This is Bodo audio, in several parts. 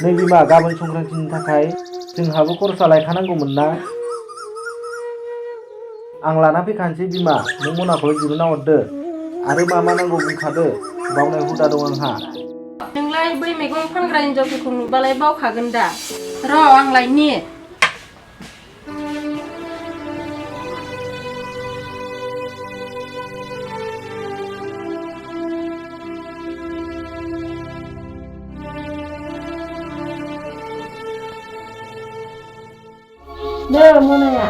नै बिमा गाबोन संक्रान्तिनि थाखाय जोंहाबो खरसा लायखानांगौमोन ना। आं लाना फैखानोसै बिमा, नों मनाखौल' दिरुनना हरदो आरो मा मा नांगौ बुंखादो, बावनाय हुदा दं आंहा। नोंलाय बै मैगं फानग्रा हिनजावफोरखौ नुबालाय बावखागोन दा। र' आं लायनि। नो मनाया।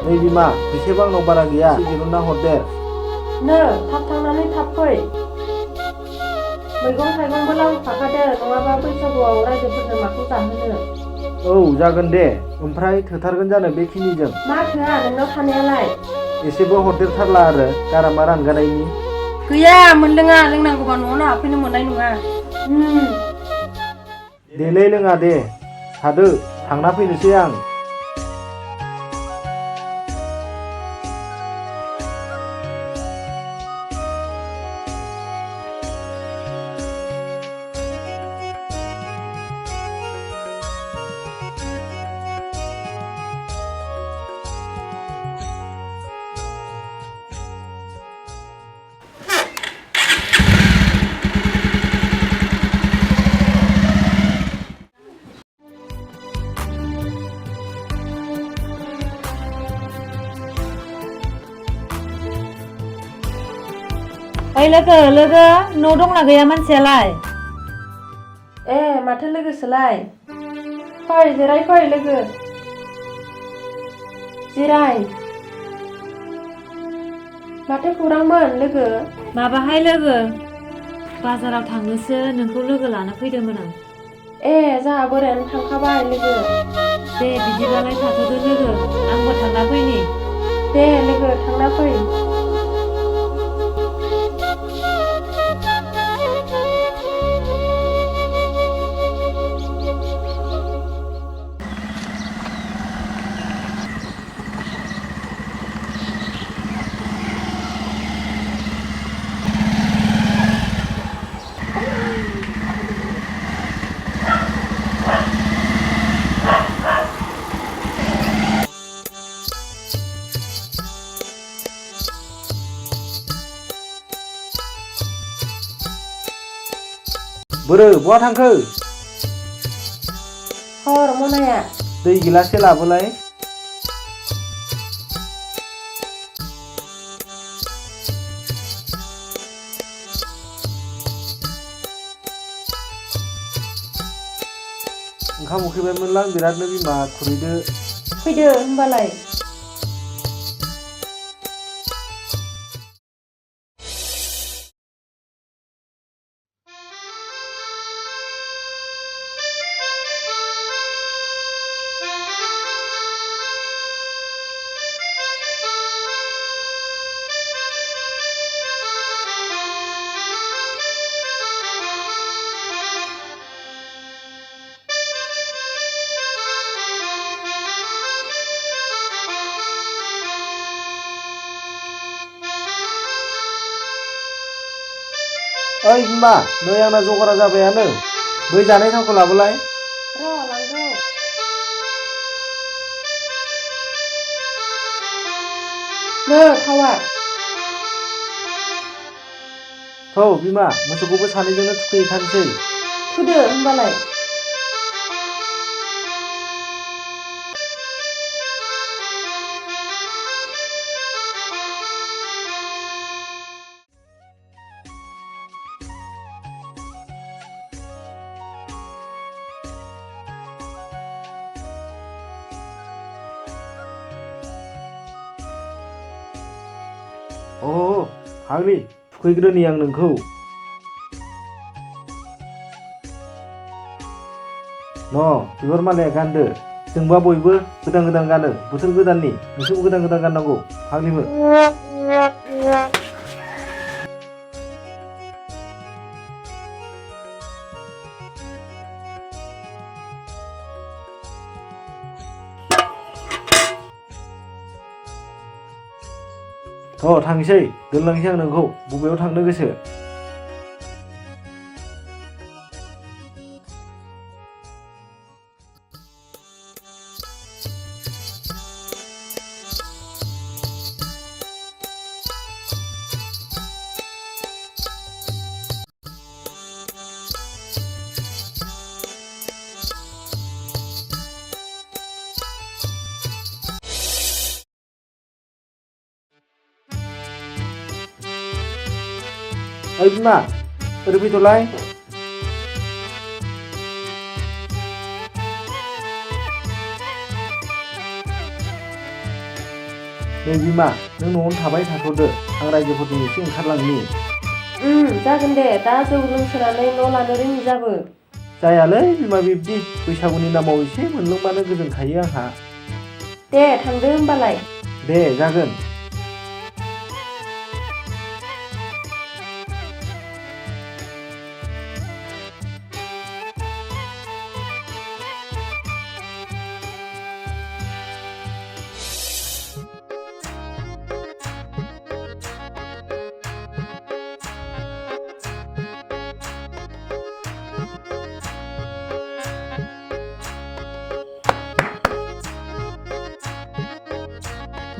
नै बिमा फैसायाबो आंनाव बारा गैया, दिरुनना हरदेर। नो थाब थांनानै थाब फै। मैगं थाइगंबो लांफाखादो, नङाबा बैसागुआव रायजोफोरनो माखौ जाहोनो। औ जागोन दे, ओमफ्राय थोथारगोन जानो बेखिनिजों? मा थोआ नोंनाव थानायालाय? एसेबो हरदेरथारला आरो गारामा रानगानायनि। गैया मोनलोङा, लोंनांगौबा न'आवनो हाबफैनो मोननाय नङा। देलै लोङा दे, थादो थांना फैनोसै आं। ओइ लोगो न' दंना गैया मानसियालाय? ए माथो लोगोसोलाय? फै जिराय फै लोगो। जिराय। माथो खौरांमोन लोगो? माबाहाय लोगो, बाजाराव थांनोसो नोंखौ लोगो लानो फैदोंमोन आं। ए जोंहा बोरायानो थांखाबाय लोगो। दे बिदिबालाय थाथ'दो लोगो, आंबो थांना फैनि। दे लोगो थांना फै। बोरो बहा थांखो? हर मनाया। दै गिलाससे लाबोलाय। ओंखाम उखैबायमोनलां बिरादनो बिमा, खुरैदो। फैदो होमबालाय। ओइ बिमा, नै आंना जगारा जाबायानो, बै जानाय थावखौ लाबोलाय। र' लांगौ। नो थावा। थौ बिमा, मोसौखौबो सानैजोंनो थुखैहैखानोसै। थुदो होमबालाय। फाग्लि, थुखैग्रोनि आं नोंखौ। बिबार मालाया गानदो, जोंबा बयबो गोदान गोदान गानो बोथोर गोदाननि, नोंसोरबो गोदान गोदान गाननांगौ फाग्लिफोर। थांसै, दोनलांसै आं नोंखौ, बबेयाव थांनो गोसो। ओइ बिमा ओरै फैथ'लाय नै बिमा नों न'आवनो थाबाय थाथ'दो आं रायजोफोरजों एसे ओंखारलांनि जागोन दे दा जौ लोंसोनानै न' लानो रोङि जाबो जायालै बिमा बिब्दि बैसागुनि नामाव एसे मोनलोंबानो गोजोनखायो आंहा दे थांदो होमबालाय दे जागोन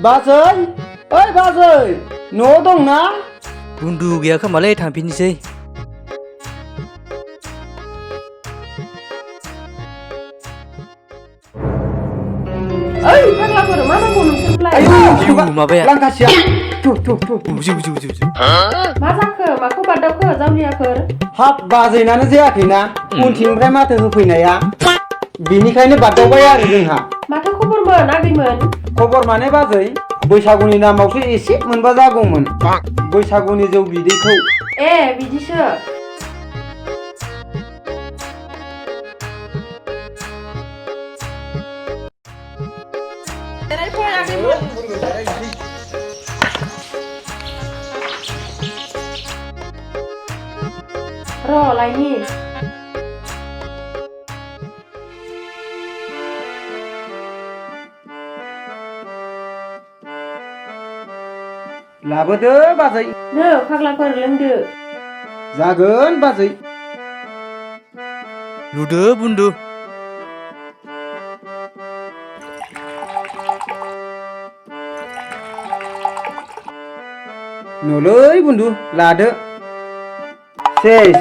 बाजै ओइ बाजै न'आव दंना बुन्दु गैया खोमालै थांफिननोसै ओइ फाग्लाफोर मा नांगौ नोंसोरलाय जिउ माबाया लांखासिया मा जाखो माखौ बारदावखो जावलियाफोर हाब बाजैनानो जायाखैना उनथिंनिफ्राय माथो होफैनाया बेनिखायनो बारदावबाय आरो जोंहा माथो खबरमोन आगैमोन खबर माने बाजै बैसागुनि नामावसो एसे मोनबा जागौमोन बैसागुनि जौ बिदैखौ ए बिदिसो र' लायनि लाबोदो बाजै नो फाग्लाफोर लोंदो जागोन बाजै नुदो बुन्दु नलै बुन्दु लादो सेस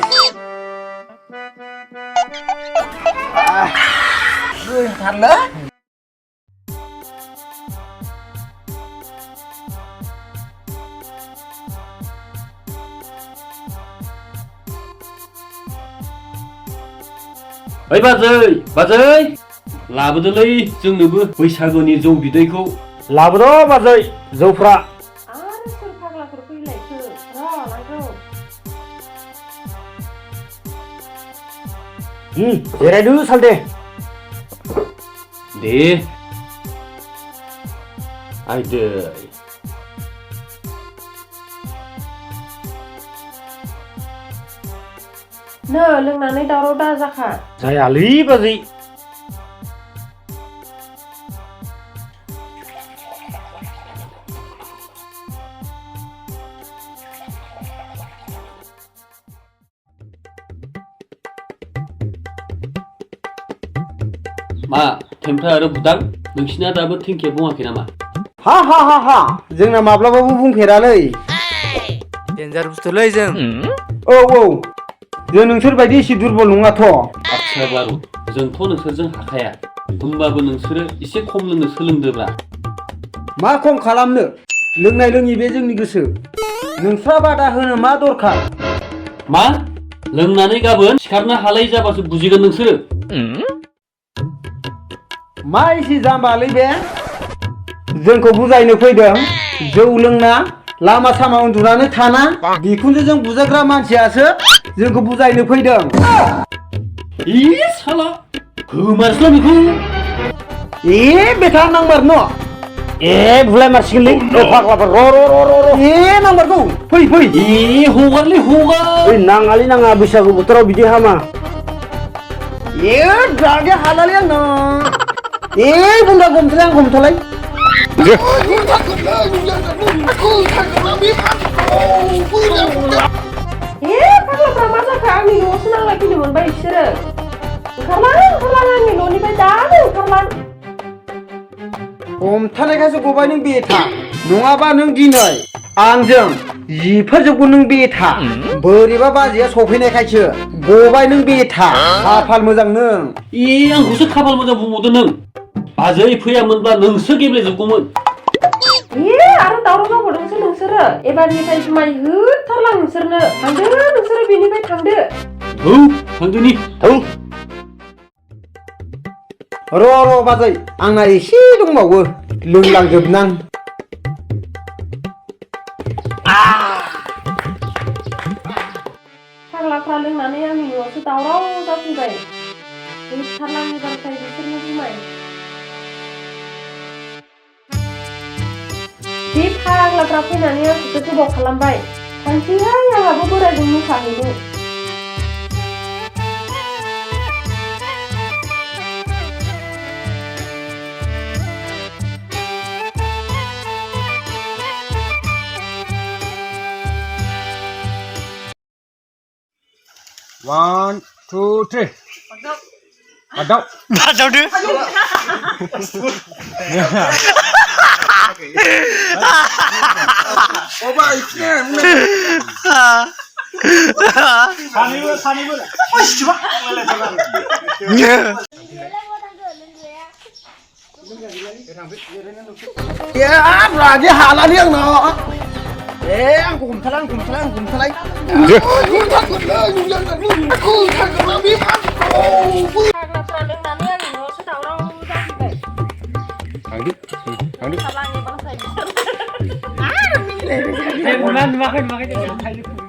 गोथारलै ओइ बाजै लाबोदोलै जोंनोबो बैसागुनि जौ बिदैखौ लाबोद' बाजै जौफ्रा आरो सोर फाग्लाफोर फैलायखो र' लांगौ जिरायदो सालदे दे आयदै नो लोंनानै दावराव दा जाखा जायालै बाजै मा थेमथा आरो बुदां नोंसिना दाबो थेंकिया बुङाखै नामा हा जोंना माब्लाबाबो बुंफेरालै डेन्जार बुस्थुलै जों औ जों नोंसोर बायदि एसे दुरबल नङाथ' आच्छा बारु जोंथ' नोंसोरजों हाखाया होमबाबो नोंसोरो एसे खम लोंनो सोलोंदोब्रा मा खम खालामनो लोंनाय लोङि बे जोंनि गोसो नोंस्रा बादा होनो मा दरखार मा लोंनानै गाबोन सिखारनो हालाय जाबासो बुजिगोन नोंसोरो मा एसे जाम्बालै बे जोंखौ बुजायनो फैदों जौ लोंना लामा सामा उन्दुनानै थाना बिखुनजोजों बुजाग्रा मानसियासो जोंखौ बुजायनो फैदों इ साला होमारसै बेखौ बेथार नांबार न बुलाय मारसिगोनलै फाग्लाफोर र' नांबारगौ फै हगारलै हगार नाङालै नाङा बैसागु बोथोराव बिदि हामा द्रागे हालालै आंनो बुंदा हमथलाय आं हमथलाय फाग्लाफ्रा मा जाखो आंनि न'आवसो नांलायफैनो मोनबाय बिसोरो ओंखारलां आंनि न'निफ्राय दानो ओंखारलां हमथानायखायसो गबाय नों बेथा नङाबा नों दिनै आंजों जिफोरजोंबो नों बेथा बोरैबा बाजैया सफैनायखायसो गबाय नों बेथा खाफाल मोजां नों आंखौसो खाफाल मोजां बुंबावदो नों बाजै फैयामोनब्ला नोंसो गेब्लेजोबगौमोन आरो दावराव जाबावदोंसो नोंसोरो नोंसोरो एबारनिफ्राय जुमाय होथारलां नोंसोरनो थांदो नोंसोरो बेनिफ्राय थांदो औ थांदोनि थां र' बाजै आंना एसे दंबावो लोंलांजोबनां फाग्लाफ्रा लोंनानै आंनि न'आवसो दावराव जाफैबाय होथारलां एबारनिफ्राय बिसोरनो जुमाय बे फाग्लाफ्रा फैनानै आंखौसो गोबाव खालामबाय थांसैहाय आंहाबो बोरायजों मोसाहैनो One, two, three. Badau. Badau deh. Oba ikne. Sanibu. Oh, coba. Ya, lagi halal yang no. Aku kumtalang. फाग्लाफ्रा लोंनानै आंनि न'आवसो दावराव जाफैबाय Tangi. Makan.